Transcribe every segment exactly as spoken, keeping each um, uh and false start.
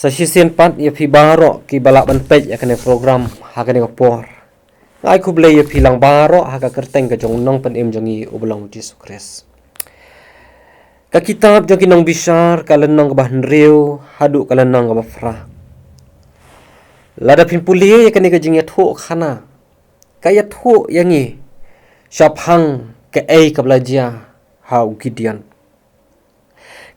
Sa shisien pat ïa phi baroh kiba lah ban peit ïa kane program ha kane ka por. Nga ai khublei ïa phi lang baroh ha ka kyrteng ka jong u Nongpynim jong ngi uba long u Jisu Khrist. Ka kitab jong ki Nongbishar ka lynnong kaba hynriew haduh ka lynnong kaba phra. Lada phin pule ïa kane ka jingïathuh khana, ka ïathuh ïa ngi shaphang kaei kaba la jia ha u Gideon.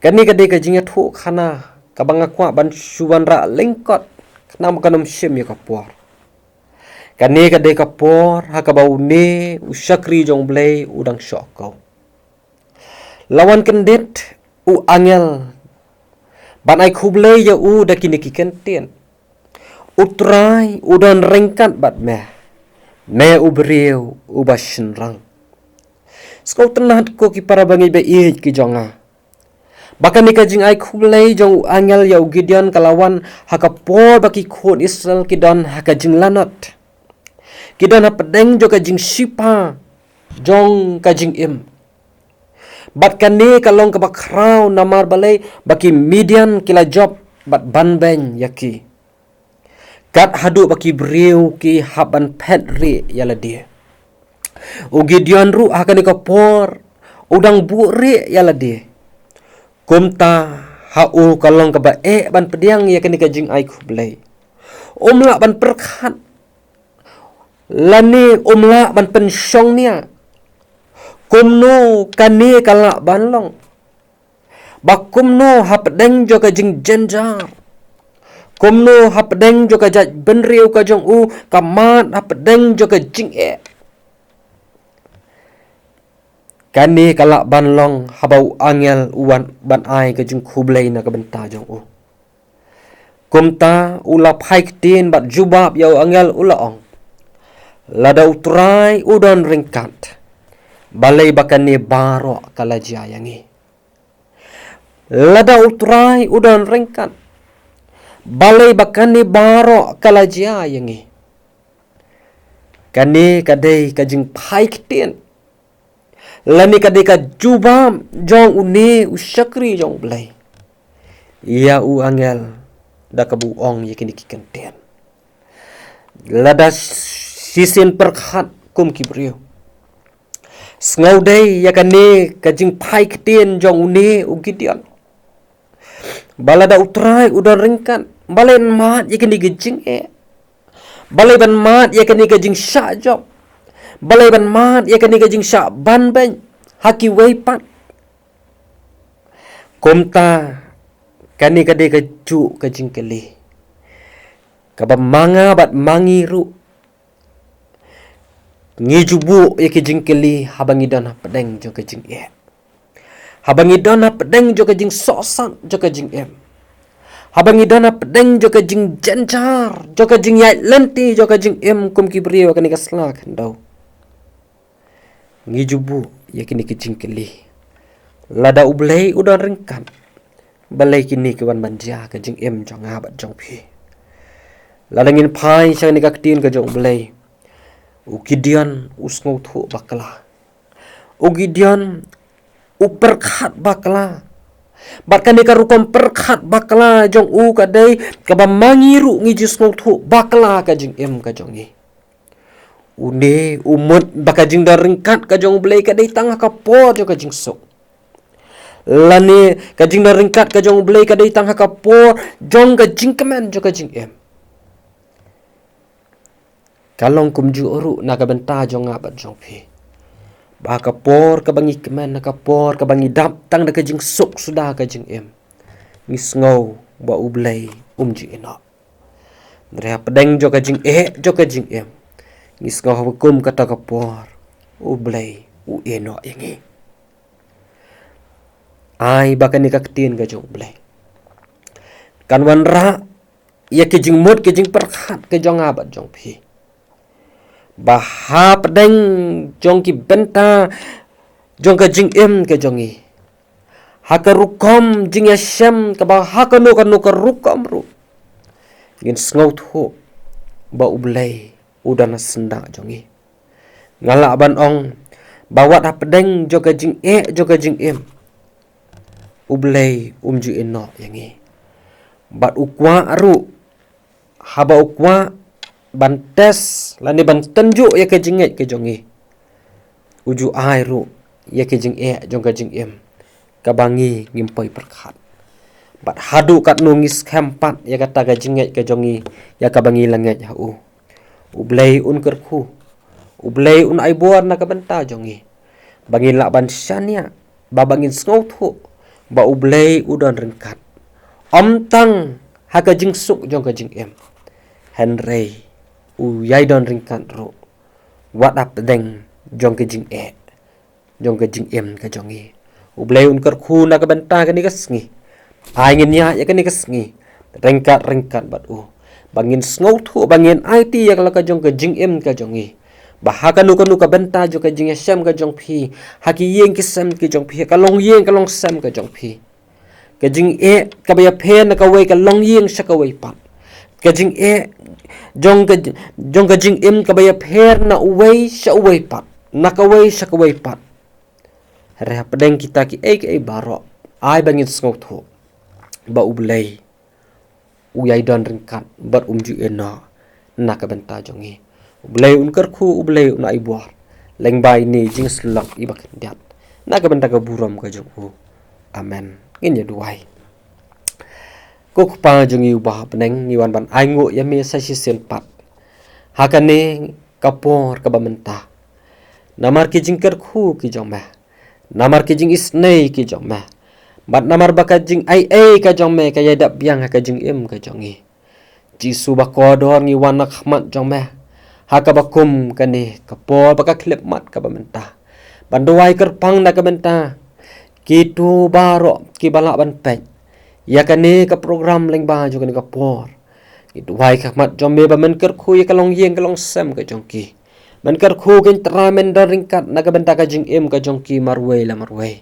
Kane ka dei ka jingïathuh khana kaba nga kwah ban shu wanrah lyngkot khnang ba kan ym shim ïa ka por. Kane ka dei ka por ha kaba une u shakri jong u Blei u dang shoh khaw. La wan kyndit u angel ban ai khublei ïa u da kine ki kyntien: U Trai u don ryngkat bad me, me u briew uba shynrang. Sngewtynnat ko ki para bangeit ba ïeit ki jong nga, ba kane ka jingai khublei jong u angel ïa u Gideon ka la wan ha ka por ba ki khun Israel ki don ha ka jinglanot, ki don hapdeng jong ka jingshipa jong ka jingim. Bad kane ka long kaba khraw namar balei? Ba ki Midian ki la jop bad banbeiñ ïa ki, kat haduh ba ki briew ki hap ban phet rieh ïa lade. U Gideon ruh ha kane ka por u dang buh rieh ïa lade. Kumta ha u ka long kaba eh ban pdiang ïa kane ka jingai khublei. Um lah ban pyrkhat lane um lah ban pynshong nia kumno kane ka lah ban long. Ba kumno hapdeng jong ka jingjynjar, kumno hapdeng jong ka jaitbynriew ka jong u, ka mad hapdeng jong ka jingeh. Kane ka lah ban long haba u angel u wan ban ai ka jingkhublei na ka bynta jong u. Kumta u la phai ktien bad jubab ïa u angel u la ong: Lada u Trai u don ryngkat, balei ba kane baroh ka la jia ïa ngi? Lada u Trai u don ryngkat, balei ba kane baroh ka la jia ïa ngi? Kane ka dei ka jingphai ktien lane ka dei ka jubab jong une u shakri jong u Blei ïa u angel da kaba u ong ïa kine ki kyntien. Lada shisien pyrkhat kum ki briew, sngew dei ïa kane ka jingphai ktien jong une u Gideon. Ba lada u Trai u don ryngkat, balei ban mad ïa kane ka jingeh? Balei ban mad ïa kane ka jingshah jop? Balei ban mad ïa kane ka jingshah banbeiñ ha kiwei pat? Kumta kane ka dei kajuh ka jingkylli kaba ma nga bad ma ngi ruh ngi ju buh ïa ki jingkylli haba ngi don hapdeng jong ka jingeh, haba ngi don hapdeng jong ka jingsohsat jong ka jingim, haba ngi don hapdeng jong ka jingjynjar jong ka jingïaid lynti jong ka jingim kum ki briew ha kane ka sla khyndew. Ngi ju buh ïa kine ki jingkylli: Lada u Blei u don ryngkat, balei kine ki wan ban jia ha ka jingim jong nga bad jong phi? Lada ngin phai sha kane ka ktien ka jong u Blei, u Gideon u sngewthuh bakla. U Gideon u pyrkhat bakla. Bad kane ka rukom pyrkhat bakla jong u ka dei kaba ma ngi ruh ngi ju sngewthuh bakla ha ka jingim ka jong ngi. Une u mut ba ka jingdon ryngkat ka jong u Blei ka dei tang ha ka por jong ka jingsuk, lane ka jingdon ryngkat ka jong u Blei ka dei tang ha ka por jong ka jingkmen jong ka jingim. Ka long kumjuh ruh na ka bynta jong nga bad jong phi, ba ha ka por kaba ngi kmen, ha ka por kaba ngi dap tang da ka jingsuk suda ka jingim, ngi sngew ba u Blei um ju ïehnoh. Hynrei hapdeng jong ka jingeh jong ka jingim, ngi sngew ha kum kata ka por u Blei u ïehnoh ïa ngi. Ai ba kane ka ktien ka jong u Blei kan wanrah ïa ki jingmut ki jingpyrkhat ka jong nga bad jong phi, ba hapdeng jong ki bynta jong ka jingim ka jong ngi, ha ka rukom jingïashem kaba ha kano kano ka rukom ruh, ngin sngewthuh ba u Blei u don ha syndah jong ngi. Nga lah ban ong ba wat hapdeng jong ka jingeh jong ka jingim, u Blei um ju ïehnoh ïa ngi. Bad u kwah ruh, haba u kwah ban test lane ban tynjuh ïa ka jingngeit ka jong ngi, u ju ai ruh ïa ka jingeh jong ka jingim kaba ngi ngim poi pyrkhat. Bad haduh katno ngi skhem pat ïa kata ka jingngeit ka jong ngi, ïa kaba ngi la ngeit ha u, U Blei un kyrkhu, U Blei un ai bor na ka bynta jong ngi, ba ngin lah ban shaniah, ba ba ngin sngewthuh ba U Blei u don ryngkat, ym tang ha ka jingsuk jong ka jingim, hynrei u ïai don ryngkat ruh wat hapdeng jong ka jingeh jong ka jingim ka jong ngi. U Blei un kyrkhu na ka bynta kane ka sngi. Ai ngin ïaid ïa kane ka sngi ryngkat ryngkat bad u, ba ngin sngewthuh, ba ngin aiti ïa ka la ka jong ka jingim ka jong ngi, ba ha kano kano ka bynta jong ka jingïashem ka jong phi, ha ki ïing ki sem ki jong phi, ha ka longïing ka longsem ka jong phi, ka jingeh kaba ïapher na kawei ka longïing sha kawei pat, ka jingeh jong ka, jong ka jingim kaba ïapher na uwei sha uwei pat, na kawei sha kawei pat. Hynrei hapdeng kita kiei kiei baroh, ai ba ngin sngewthuh ba U Blei u ïai don ryngkat bad um ju ïehnoh na ka bynta jong ngi. U Blei un kyrkhu, U Blei un ai bor lyngba ine i jingsyllok iba khyndiat, na ka bynta ka burom ka jong u. Amen. Ngin ïa duwai. Ko Kpa jong ngi uba ha bneng, ngi wan ban ainguh ïa me sa shisien pat ha kane ka por kaba mynta, namar ki jingkyrkhu ki jong me, namar ki jingisynei ki jong me, bad namar ba ka jingaiei ka jong me ka ïai dap biang ha ka jingim ka jong ngi. Jisu ba kordor, ngi wan ha khmat jong me ha kaba kum kane ka por ba ka khyllipmat kaba mynta, ban duwai kyrpang na ka bynta kito baroh kiba lah ban peit ïa kane ka program lyngba jong kane ka por. Ngi duwai ha khmat jong me ba men kyrkhu ïa ka longïing ka longsem ka jong ki. Men kyrkhu, ko Trai, men don ryngkat na ka bynta ka jingim ka jong ki marwei la marwei.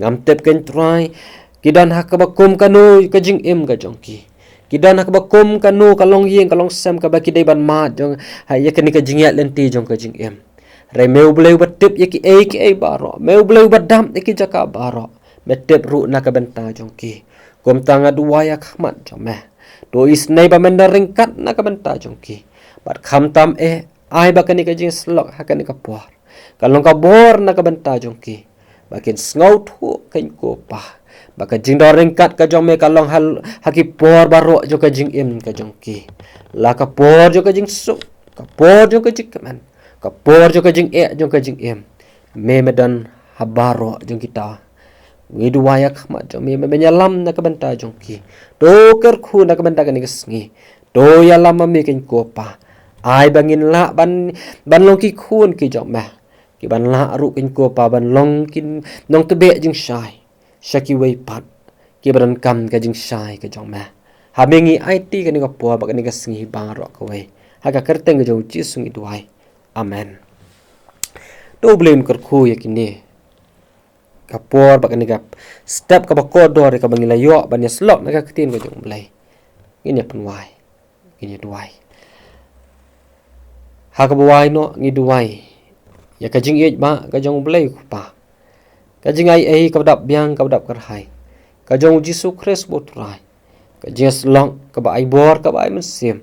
Ngam tip, ko Trai, ki don ha kaba kum kano ka jingim ka jong ki, ki don ha kaba kum kano ka longïing ka longsem kaba ki dei ban mad jong ha ïa kane ka jingïaid lynti jong ka jingim. Hynrei me U Blei uba tip ïa kiei kiei baroh, me U Blei uba dap ïa ki jaka baroh, me tip ruh na ka bynta jong ki. Kumta nga duwai ha khmat jong me, to isynei ba men don ryngkat na ka bynta jong ki. Bad khamtam eh, ai ba kane ka jingsyllok ha kane ka por ka long ka bor na ka bynta jong ki, ba kin sngewthuh, ko Kpa, ba ka jingdon ryngkat ka jong me ka long ha, ha ki por baroh jong ka jingim ka jong ki, la ka por jong ka jingsuk, ka por jong ka jingkmen, ka por jong ka jingeh jong ka jingim. Me, me don ha baroh jong kita. Ngi duwai ha khmat jong me, me, men ïalam na ka bynta jong ki. To kyrkhu na ka bynta kane ka sngi. To ïalam ma me, ko Kpa. Ai ba ngin lah ban, ban long ki khun ki jong me, kiban lah ruh, ko Kpa, ban long ki nongtbeh jingshai sha kiwei pat kiba donkam ka jingshai ka jong me. Ha me ngi aiti kane ka por bad kane ka sngi baroh kawei. Ha ka kyrteng ka jong U Jisu ngi duwai. Amen. To U Blei un kyrkhu ïa kine ka por bad kane ka step kaba kordor ïa kaba ngi la ïoh ban ïasyllok na ka ktien ka jong U Blei. Ngin ïa pynwai, ngin ïa duwai. Ha kaba wai noh ngi duwai ïa ka jingïeit ba ka jong U Blei Kpa, ka jingaiei kaba dap biang kaba dap kyrhai ka jong U Jisu Khrist ba U Trai, ka jingïasyllok kaba ai bor kaba ai mynsiem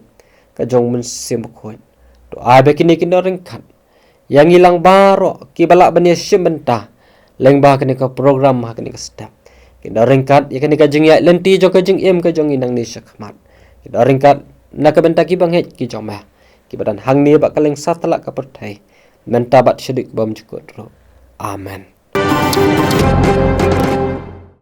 ka jong U Mynsiem Bakhuid. To ai ba kine kin don ryngkat ïa ngi lang baroh kiba lah ban ïashim bynta lyngba kane ka program ha kane ka step. Kin don ryngkat ïa kane ka jingïaid lynti jong ka jingim ka jong ngi nangne sha khmat. Kin don ryngkat na ka bynta kiba ngeit ki jong me, kiba don hangne bad kylleng satlak ka pyrthei, mynta bad shaduh kaba ym jukut ruh. Amen.